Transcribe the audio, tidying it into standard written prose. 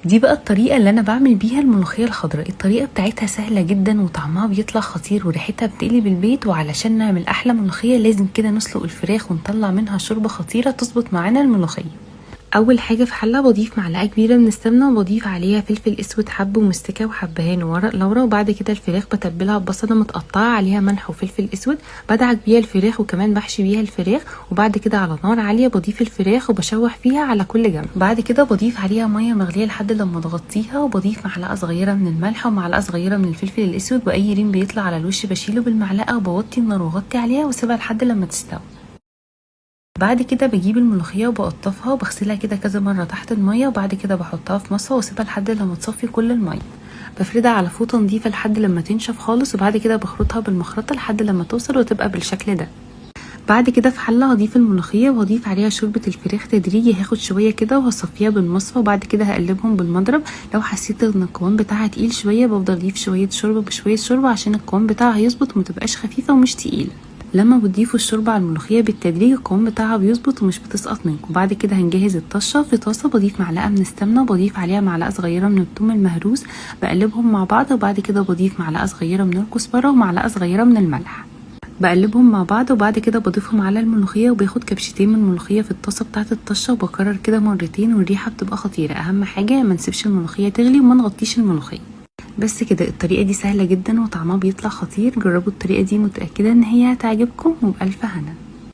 دي بقى الطريقة اللي انا بعمل بيها الملوخية الخضراء. الطريقة بتاعتها سهلة جدا وطعمها بيطلع خطير وريحتها بتقلب البيت. وعلشان نعمل احلى ملوخية لازم كده نسلق الفراخ ونطلع منها شوربة خطيرة تظبط معانا الملوخية. اول حاجة في حله بضيف معلقه كبيرة من السمنة وبضيف عليها فلفل اسود حب ومستكه وحبهان وورق لورا. وبعد كده الفراخ بتبلها ببصله متقطعه عليها ملح وفلفل اسود، بدعك بيها الفراخ وكمان بحشي بيها الفراخ. وبعد كده على نار عالية بضيف الفراخ وبشوح فيها على كل جنب. بعد كده بضيف عليها مية مغليه لحد لما تغطيها، وبضيف معلقه صغيرة من الملح ومعلقة صغيرة من الفلفل الاسود، واي ريم بيطلع على الوش بشيله بالمعلقه، وبوطي النار واغطي عليها واسيبها لحد لما تستوي. بعد كده بجيب الملوخية وبقطفها وبغسلها كده كذا مرة تحت المية، وبعد كده بحطها في مصفى واسيبها لحد لما تصفي كل المية. بفردها على فوطه نظيفة لحد لما تنشف خالص، وبعد كده بخرطها بالمخرطه لحد لما توصل وتبقى بالشكل ده. بعد كده في حله هضيف الملوخية وهضيف عليها شوربة الفراخ تدريجي، هاخد شوية كده وهصفيها بالمصفى، وبعد كده هقلبهم بالمضرب. لو حسيت ان القوام بتاعها تقيل شوية بفضل اضيف شوية شوربة بشوية شوربة عشان القوام بتاعها يظبط ومتبقاش خفيفة ومش تقيلة. لما بتضيفوا الشوربة على الملوخية بالتدريج القوام بتاعها بيظبط ومش بتسقط منكم. بعد كده هنجهز الطشه. في طاسه بضيف معلقه من السمنة وبضيف عليها معلقه صغيرة من الثوم المهروس، بقلبهم مع بعض. وبعد كده بضيف معلقه صغيرة من الكزبره ومعلقة صغيرة من الملح، بقلبهم مع بعض. وبعد كده بضيفهم على الملوخية، وباخد كبشتين من الملوخية في الطاسه بتاعه الطشه، وبكرر كده مرتين والريحه بتبقى خطيرة. اهم حاجة ما نسيبش الملوخية تغلي وما نغطيش الملوخية. بس كده الطريقة دي سهلة جدا وطعمها بيطلع خطير. جربوا الطريقة دي، متاكدة ان هي هتعجبكم، وبالف هنا.